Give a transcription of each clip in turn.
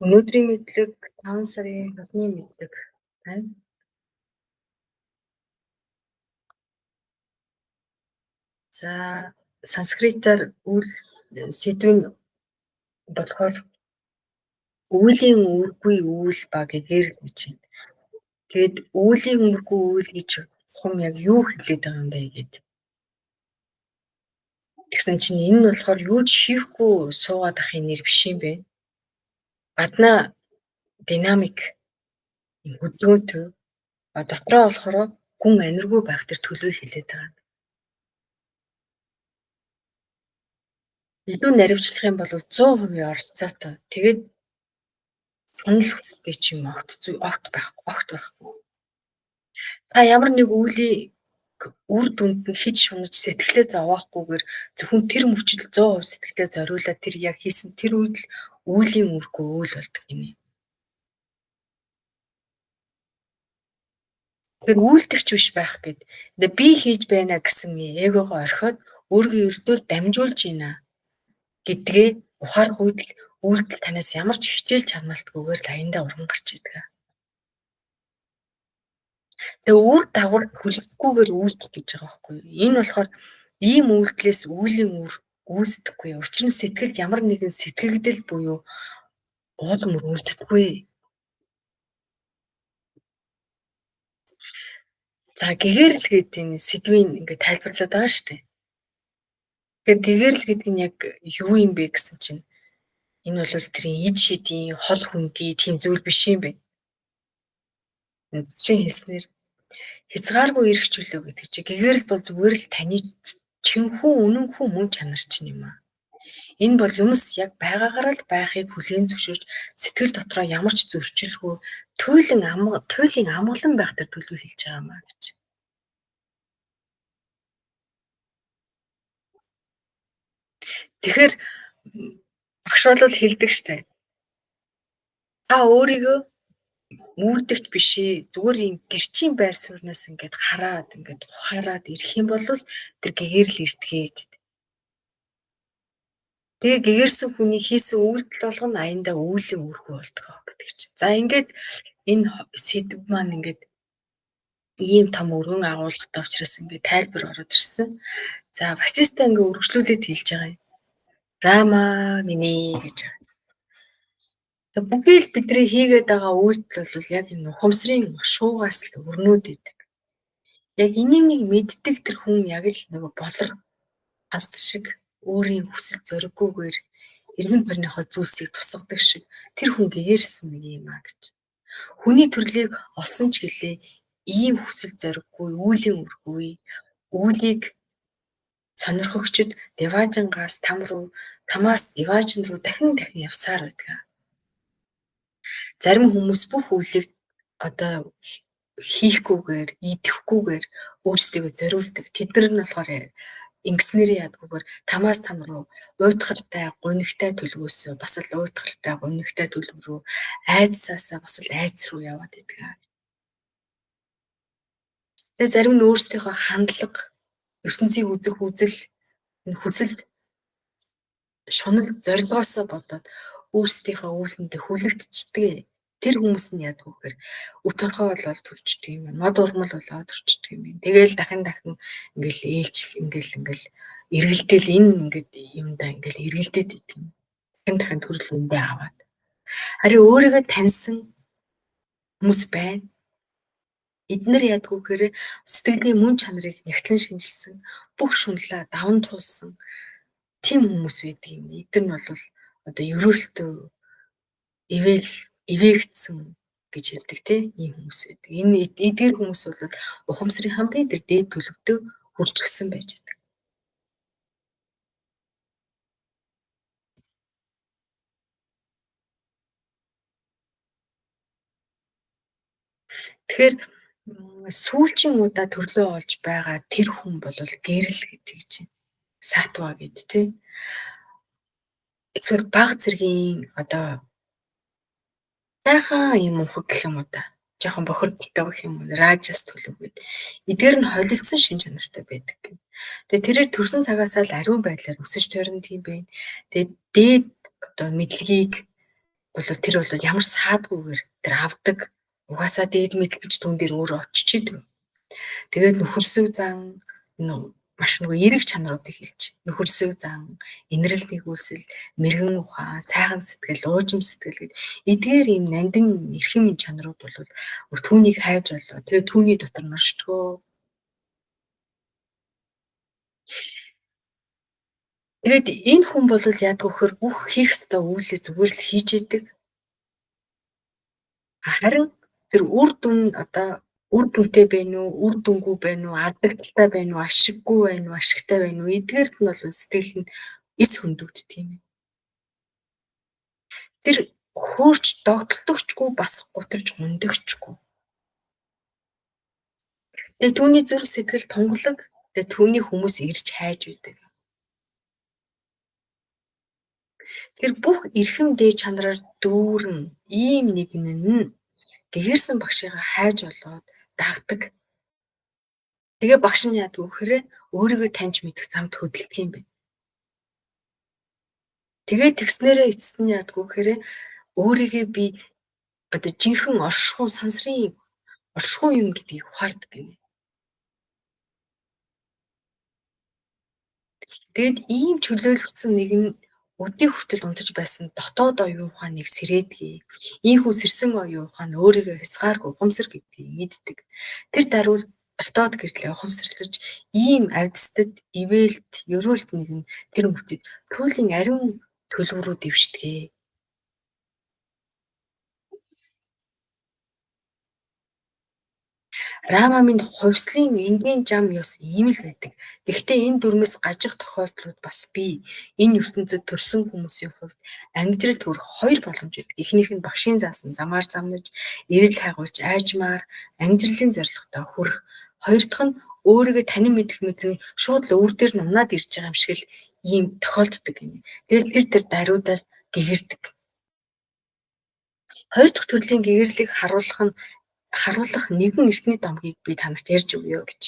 Өнөөдрийн мэдлэг 5 сарын шатны мэдлэг байна. За, санскритаар үйл сэдв нь болохоор үүлийн үүргүй үйл ба гэгэрэл гэж байна. Тэгээд үүлийн үүргүй үйл гэж хум яг юу хэлээд байгаа юм бэ гэд. Тэгсэн чинь энэ нь болохоор юу ч хийхгүй суугаад ахын нэр биш юм бэ. Гаднаа динамик хөдөлгөөнтэй, дотроо болохоор гүн аниргүй байх тэр төлөвийг хэлээд байгаа. Илүү наривчлах юм бол 100% оролцоотой. Тэгээд шунал хүсдэг ч юм огт зүй огт байхгүй, огт байхгүй. Та ямар нэг үйлийг үр дүнд нь хид шунаж сэтгэлээ зовоохгүйгээр зөвхөн тэр мөчл 100% сэтгэлээ зориулаад тэр яг хийсэн тэр үед л үүлийн үүргүй үйл болдог юм. Тэгэхээр үйлдэгч биш байх гэд. Тэгээ би хийж байна гэсэн эгогоо орхиод өөрийгөө ердөөл дамжуулж байна гэдгээ ухаарах үед л үйлдэл танаас ямар ч хичээл чармаалтгүйгээр л аяндаа урган гарч идэг. Тэгээ үр дагавар хүлэхгүйгээр үйлдэх гэж байгаа байхгүй юу? Энэ болохоор ийм үйлдэлээс үүлийн үр үүсдэггүй. Учир нь сэтгэлд ямар нэгэн сэтгэгдэл буюу уулам үлддэггүй. За, гэгэрэл гэдэг энэ сэдвийг ингээд тайлбарлаад байгаа шүү дээ. Тэгэхээр гэгэрэл гэдэг нь яг юу юм бэ гэсэн чинь энэ бол тэрийн ид шидийн хол хүндий тийм зүйл биш юм бэ. Жишээ хэлснээр хязгааргүй эрх чөлөө гэдэг чинь гэгэрэл бол зүгээр л таны чинхүү үнэнхүү мөн чанар чинь юм аа. Энэ бол юмс яг байгаагаараа л байхыг хүлээн зөвшөөрч сэтгэл дотроо ямар ч зөрчилгүй туйлын амгалан байх тэр төлөв хэлж байгаа юм аа гэж. Тэгэхээр багш бол хэлдэг штэ. Та өөрийгөө үйлдэгч биш ээ. Зүгээр юм гэрчийн байр сууриас ингээд хараад ингээд ухаарад ирэх юм бол тэр гэгэрэл ирдэгэ гэд. Тэгээ гэгэрсэн хүний хийсэн үйлдэл болгоно аяндаа үүлийн үүргүй болдгоо гэдэг чинь. За, ингээд энэ сэдв маань ингээд ийм том өргөн агуулгатай учраас ингээд тайлбар ороод ирсэн. За, Васиста ингээд үргэлжлүүлээд хэлж байгаа юм. Рама миний гэж байгаа. Тэгээ бүхий л бидний хийгээд байгаа үйлдэл бол яг энэ ухамсарын шуугаас л өрнөд идэг. Яг энийг нэг мэддэг тэр хүн яг л нөгөө болор хаст шиг өөрийн хүсэл зориггүйгээр эргэн тойрныхоо зүйлсийг тусгадаг шиг тэр хүн гэгэрсэн нэг юм а гэж. Хүний төрлийг олсон ч гэлээ ийм хүсэл зориггүй, үүлийн үргүй, үүлийг сонирхогчд Деважингаас там руу, тамаас Деважин руу дахин дахин явсаар байдаг. Зарим хүмүүс бүх үйлийг одоо хийхгүйгээр, идэхгүйгээр өөрсдийгөө зориулдаг. Тэд нар нь болохоор ингэснээрээ ядгүйгээр тамаас там руу уйтгартай, гунигтай төлөвөөсөө бас л уйтгартай, гунигтай төлөв рүү, айдсаасаа бас л айдас руу яваад идэг. Тэгээ зарим нь өөрсдийнхөө хандлага, ертөнцийг үзэх үзэл, энэ хүсэл, шунал зорилгоосоо болоод өөрсдийнхөө үйлдэндээ хүлэгдчихдэг. Тэр хүмүүс нь яадаг вэ гэхээр үт орхой болоод төрчдөг юм байна. Мод урмал болоод төрчдөг юм байна. Тэгээл дахин дахин ингээл ээлжил ингээл ингээл эргэлдээл энэ ингээд юмдаа ингээл эргэлдээд идэг юм. Дахин дахин төрөл үндэ аваад. Харин өөрийгөө таньсан хүмүүс байна. Эднэр яадаг вэ гэхээр сэтгэлийн мөн чанарыг нягтлан шинжилсэн, бүх шунлаа даван туулсан тийм хүмүүс байдаг юм. Эдгээр нь бол одоо ерөөлтөө ивэл ивээгдсэн гэж хэлдэг те ийм хүмүүс байдаг. Энэ эдгээр хүмүүс бол ухамсарын хамгийн тэр дээд төлөвтөө хүрчгсэн байж байдаг. Тэгэхээр сүүлчийн удаа төрлөө олж байгаа тэр хүн бол гэрэл гэдэг чинь сатва гэд те. Эсвэл баг зэргийн одоо сайхан юм мөнхөг гэх юм уу да. Жохон бохирдолтой гэх юм уу. Ражас төлөв гэд. Эдгээр нь холилдсон шин чанартай байдаг гэн. Тэгээ тэрээр төрсэн цагаасаа л ариун байдлаар өсөж тойрно тийм байх. Тэгээ дээд одоо мэдлэгийг бол тэр бол ямар саадгүйгээр тэр авдаг. Угаасаа дээд мэдлэгч түн дээр өөрөө очиж идэв. Тэгээд нөхөрсөг зан маш нөгөө эерэг чанаруудыг хэлж, нөхөрсөг зан, инрэл нэгүүлсэл, мэрэгэн ухаан, сайхан сэтгэл, уужим сэтгэл гэд эдгээр ийм нандин эрхэм чанарууд бол өөр түүнийг хайж болоо. Тэгээд түүний дотор норшдгоо. Тэгээд энэ хүн бол яадаг вөхөр бүх хийх ёстой үйлээ зүгээр л хийж идэг. Харин тэр үр дүн одоо үр дүнтэй байна уу, үр дүнгүй байна уу, алдагдaltaй байна уу, ашиггүй байна уу, ашигтай байна уу, эдгээрт нь бол сэтгэл нь эс хөндөгддөг юм. Тэр хөөрч догдолдогчгүй бас гутарч гундагчгүй. Тэгээ түүний зүрх сэтгэл тунгалаг, тэгээ түүний хүмүүс ирж хайж байдаг. Тэр бүх эрхэм дээд чанараар дүүрэн ийм нэгэн нь гэгэрсэн багшигаа хайж олоод дагдаг. Тэгээ багш нь яадаг вэ гэхээр өөрийгөө таньж мэдэх замд хөдөлдөг юм байна. Тэгээ тэгснээрээ эцэст нь яадаг вэ гэхээр өөрийгөө би одоо жинхэнэ оршихуй сансрын оршихуй юм гэдгийг ухаардаг гинэ. Тэгэд ийм чөлөөлөгдсөн нэгэн өдний хүртэл унтаж байсан дотоод оюун ухааныг сэрээдэг. Ийхүү сэрсэн оюун ухаан өөрийгөө хязгааргүй ухамсар гэдгийг мэддэг. Тэр даруй дотоод гэрлээ ухамсарлаж ийм авдистад, ивэлт, ерөөлт нэгэн тэр мөчид туйлын ариун төлөв рүү дэвшдэг. Рама минь хувьслын энгийн жам ёс ийм л байдаг. Гэхдээ энэ дүрмээс гажих тохиолдлууд бас бий. Энэ ертөнцид төрсэн хүмүүсийн хувьд ангижралд хүрэх хоёр боломж байдаг. Эхнийх нь багшийн заасан замаар замнаж, эрэл хайгуулж айжмаар ангижралын зорилготой хүрэх. Хоёр дахь нь өөрийгөө танин мэдэх мэдлэг шууд л өвөр дээр нь унаад ирж байгаа юм шиг л ийм тохиолддог гинэ. Тэгэл тэр даруйдаа гэгэрдэг. Хоёр дахь төрлийн гэгэрлийг харуулах нэгэн эртний домгийг би танарт ярьж өгье гэж.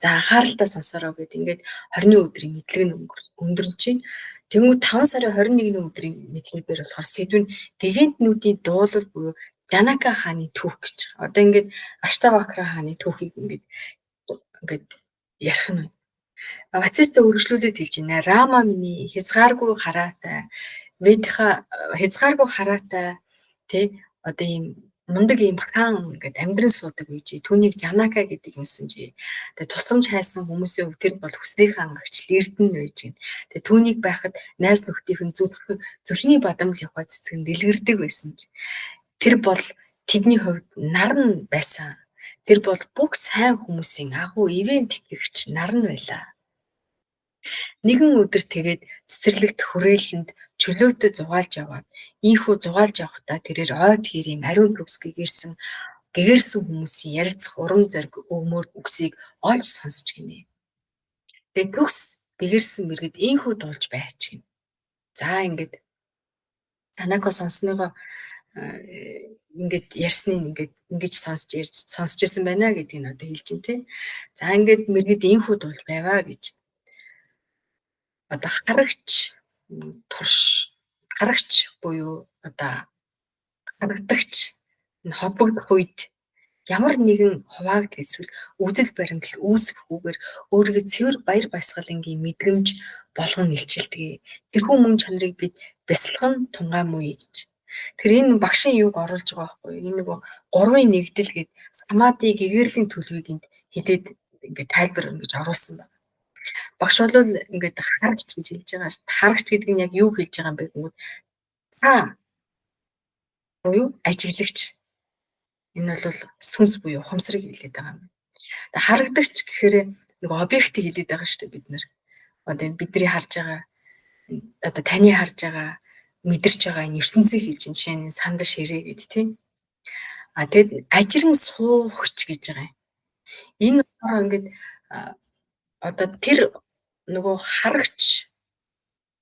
За анхааралтай сонсороо гэд ингээд 20-ны өдрийн мэдлэг нь өндөрлөж байна. Тэнгүүд 5 сарын 21-ний өдрийн мэдлэг дээр болохоор сэдв нь гигантнүүдийн дуулал буюу Жанака хааны түүх гэж. Одоо ингээд Аштавакра хааны түүхийг ингээд ярих нь байна. Вациста үргэлжлүүлээд хэлж байна. Рама миний хязгааргүй хараатай, Ведха хязгааргүй хараатай тий одоо ийм мундаг ийм хаан ингээд амьдран суудаг байж. Түүнийг Жанака гэдэг юмсан чи. Тэгээ тусламж хайсан хүмүүсийн хувьд тэр бол хүснийхээ ангагч эрдэнэ байж гин. Тэгээ түүнийг байхад найз нөхдийнх нь зүрхний бадамл явхай цэцэг нь дэлгэрдэг байсан чи. Тэр бол тэдний хувьд нар нь байсан. Тэр бол бүх сайн хүмүүсийн агуу ивэн тэтгэгч нар нь байлаа. Нэгэн өдөр тэгээд цэцэрлэгт хүрээлэнд чөлөөтэй зугаалж яваад ийхүү зугаалж явахдаа тэрээр ойд гэрийн ариун төгс гэгэрсэн хүмүүсийн ярилцах урам зориг өгмөр үгсийг олж сонсч гинэ. Тэгээд төгс гэгэрсэн мэргэд ийхүү дуулж байж гинэ. За ингээд Танако сонссныгоо ингээд ярьсныг ингээд ингэж сонсч ярьж сонсч ирсэн байна гэдгийг нь одоо хэлж байна те. За ингээд мэргэд ийхүү дуулж байваа гэж. Одоо харагч турш харагч буюу одоо харагдагч энэ холбогдох үед ямар нэгэн хуваагдал эсвэл үзэл баримтлал үүсгэхгүйгээр өөрийгөө цэвэр баяр баясгалангийн мэдрэмж болгон илчилдэг. Тэрхүү мөн чанарыг бид бясалган тунгаа муу гэж. Тэр энэ багшийн юуг оруулж байгаа байхгүй юу? Энэ нөгөө гурвын нэгдэл гэд самади гэгэрлийн төлөвийг энд хилээд ингээд тайлбар ингэж оруулсан байна. Багш бол ингээд харагч гэж хэлж байгаа ш. Харагч гэдэг нь яг юу хэлж байгаа юм бэ гэнгүүт та буюу ажиглагч. Энэ бол сүнс буюу ухамсарыг хэлээд байгаа юм. Харагдагч гэхээр нөгөө объектыг хэлээд байгаа шүү дээ бид нэр. Одоо бидний харж байгаа одоо таны харж байгаа мэдэрч байгаа энэ ертөнцийг хэлж байна. Жишээ нь сандал ширээ гэд тийм. А тэгэд ажиран суугч гэж байгаа юм. Энэ болохоор ингээд одоо тэр нөгөө харагч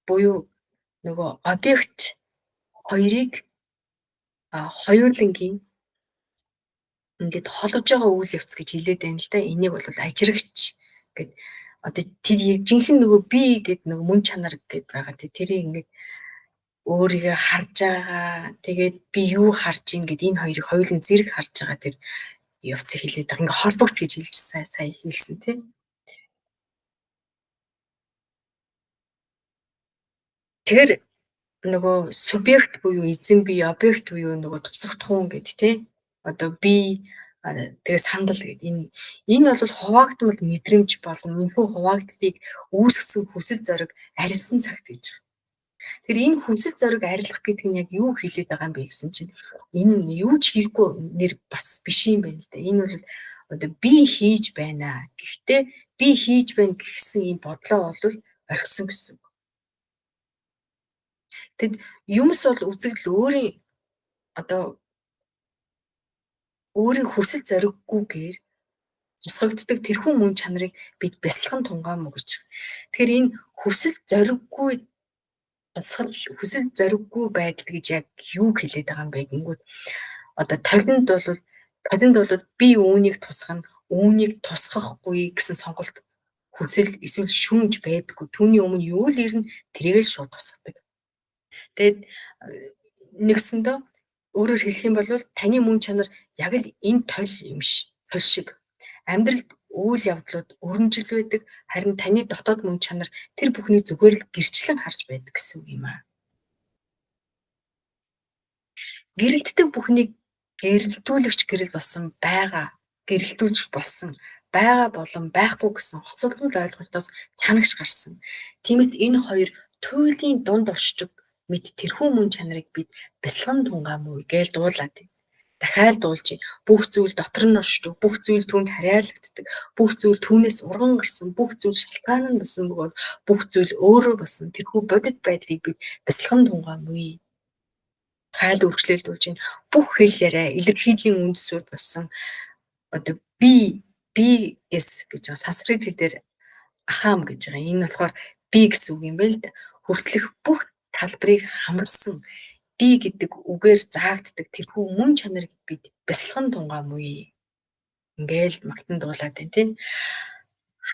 буюу нөгөө объект хоёрыг хоёулангийн ингээд холбож байгаа үйл явц гэж хэлээд байна л да. Энийг бол ажирагч гэд одоо тэр жинхэнэ нөгөө би гэд нөгөө мөн чанар гэд байгаа. Тэрийг ингээд Өөрийгөө харж байгаа, тэгээд би юу харж ийн гэд энэ хоёрыг хоёулын зэрэг харж байгаа тэр явцыг хэлээд байгаа. Ингээ холбогц гэж хэлж сая хэлсэн тийм. Тэгэхээр нөгөө субъект буюу эзэн бие, объект буюу нөгөө тусагдахуун гэд тийм. Одоо би тэгээ сандал гэд энэ бол хуваагдмал мэдрэмж болон энэхүү хуваагдлыг үүсгэсэн хүсэл зориг арилсан цагт гэж байгаа. Тэгэхээр энэ хүсэл зориг арилгах гэдэг нь яг юу хэлээд байгаа юм бэ гэсэн чинь энэ юу ч хийхгүй нэр бас биш юм байна л да. Энэ бол одоо би хийж байна. Гэхдээ би хийж байна гэсэн ийм бодлоо бол орхисон гэсэн үг. Тэгэд юмс бол үзэгдэл өөрийн одоо өөрийн хүсэл зориггүйгээр тусгагддаг тэрхүү мөн чанарыг бид бясалган тунгаам уу гэж. Тэгэхээр энэ хүсэл зориггүй тусгал, хүсэл зориггүй байдал гэж яг юу хэлээд байгаа юм бэ гингүүд одоо толинд бол би үүнийг тусгана, үүнийг тусгахгүй гэсэн сонголт хүсэл эсвэл шүнж байдаггүй. Түүний өмнө юу л ирнэ тэрийг л шууд тусгадаг. Тэгээд нэгсэндээ өөрөөр хэлэх юм бол таны мөн чанар яг л энэ толь юм ш. Толь шиг. Амьдралд үйл явдлууд өрнжил байдаг. Харин таны дотоод мөн чанар тэр бүхнийг зүгээр л гэрчлэн харж байдаг гэсэн үг юм аа. Гэрэлтдэг бүхнийг гэрэлтүүлэгч гэрэл болсон байгаа, гэрэлтүүлж болсон байгаа болон байхгүй гэсэн хоцолдмол ойлголтоос чанагш гарсан. Тиймээс энэ хоёр туйлын дунд оршдог мэд тэрхүү мөн чанарыг бид бясалган тунгаам уу гэж дуулаад байна. Дахиад дуулж бүх зүйл дотор нь оршдог, бүх зүйл түүнд харьяалагддаг, бүх зүйл түүнээс урган гарсан, бүх зүйл шалтгаан нь болсон бөгөөд бүх зүйл өөрөө болсон тэрхүү бодит байдлыг бид бясалган тунгаам үе. Хайл үргэлжлэл дуулж байна. Бүх хэл яриа илэрхийллийн үндэсүүд болсон одоо би гэс гэж байгаа санскрит хэл дээр ахаам гэж байгаа. Энэ болохоор би гэсэн үг юм байна л да. Хүртлэх бүх талбарыг хамарсан би гэдэг үгээр заагддаг тэрхүү мөн чанарыг бид бясалган тунгаам үе. Ингээл магтан дуулаад байна тийм.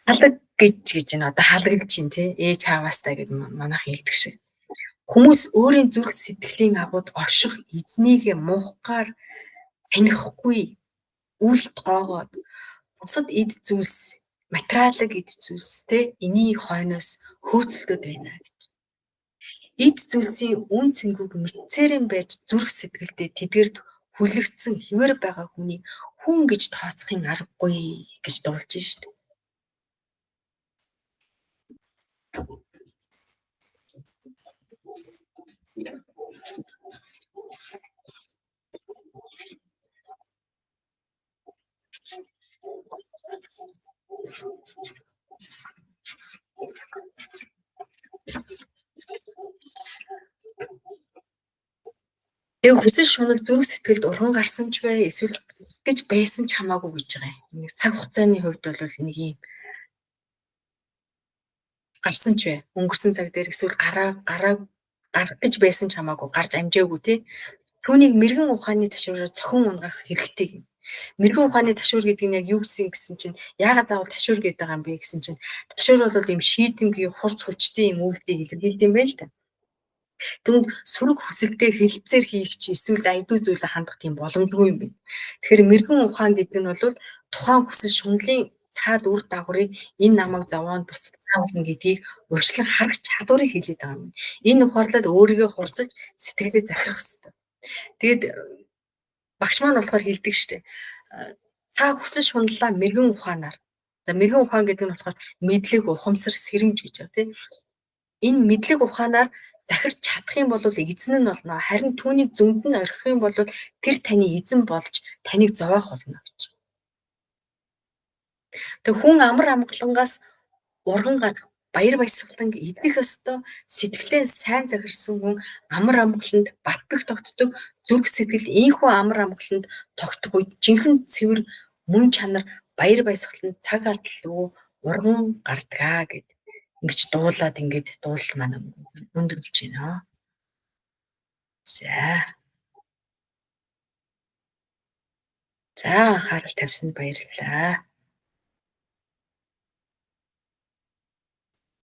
Халаг гэж энэ одоо халаглж чинь тийм. Чааваастай гэд манайх хэлдэг шиг. Хүмүүс өөрийн зүрх сэтгэлийн агууд орших эзнийг муухгаар танихгүй үл тоогоод бусад эд зүйлс, материалын эд зүйлс тийм эний хойноос хөөцөлдөд байна гэж. Эд зүйлсийн үн цэнгүүг мэдсээрэн байж зүрх сэтгэлдээ тэдгэрд хүлэгдсэн хэвээр байгаа хүнийг хүн гэж тооцохын аргагүй гэж дуулж шít. Тэгээ хүсэл шунал зүрх сэтгэлд урган гарсан ч бай, эсвэл гэж байсан ч хамаагүй гэж байгаа юм. Нэг цаг хугацааны хувьд бол нэг юм гарсан ч бай. Өнгөрсөн цаг дээр эсвэл гарах гэж байсан ч хамаагүй, гарч амжаагүй тий. Түүнийг мэрэгэн ухааны ташуураар цохин унгах хэрэгтэй юм. Мэрэгэн ухааны ташуур гэдэг нь яг юу гэсэн гэсэн чинь яагаад заавал ташуур гэдэг байгаа юм бэ гэсэн чинь ташуур бол ийм шийдэмгий хурц хүчтэй юм үйлдэлийг илэрхийлдэг юм байна л та. Тэнд сөрөг хүсэлтэд хилцээр хийх чи эсвэл айдуу зүйлээ хандах тийм боломжгүй юм байна. Тэгэхээр мэрэгэн ухаан гэдэг нь бол тухайн хүсэл шунлын цаад үр дагаврыг энэ намайг зовоонд бусдад болно гэдгийг урьдчилан харах чадварыг хэлээд байгаа юм. Энэ ухаарлал өөрийгөө хурцлж сэтгэлээ захирах ёстой. Тэгээд багш маань болохоор хэлдэг штэ. Та хүсэл шунлаа мэрэгэн ухаанаар. За мэрэгэн ухаан гэдэг нь болохоор мэдлэг, ухамсар, сэрэмж гэж байгаа тийм. Энэ мэдлэг ухаанаар захирч чадах юм бол эзэн нь болно. Харин түүнийг зөнд нь орхих юм бол тэр таны эзэн болж таныг зовоох болно гэж. Тэг хүн амар амгалангаас урган гарах баяр баясгаланг эдлэх ёстой. Сэтгэлээ сайн захирсан хүн амар амгаланд батбих тогтдог. Зүрх сэтгэл ийхүү амар амгаланд тогтох үед жинхэнэ цэвэр мөн чанар баяр баясгаланд цаг алдалгүй урган гардгаа гэд ингэж дуулаад ингээд дуулал маань өндөрлөж байна. За. За анхаарал тавьсанд баярлалаа.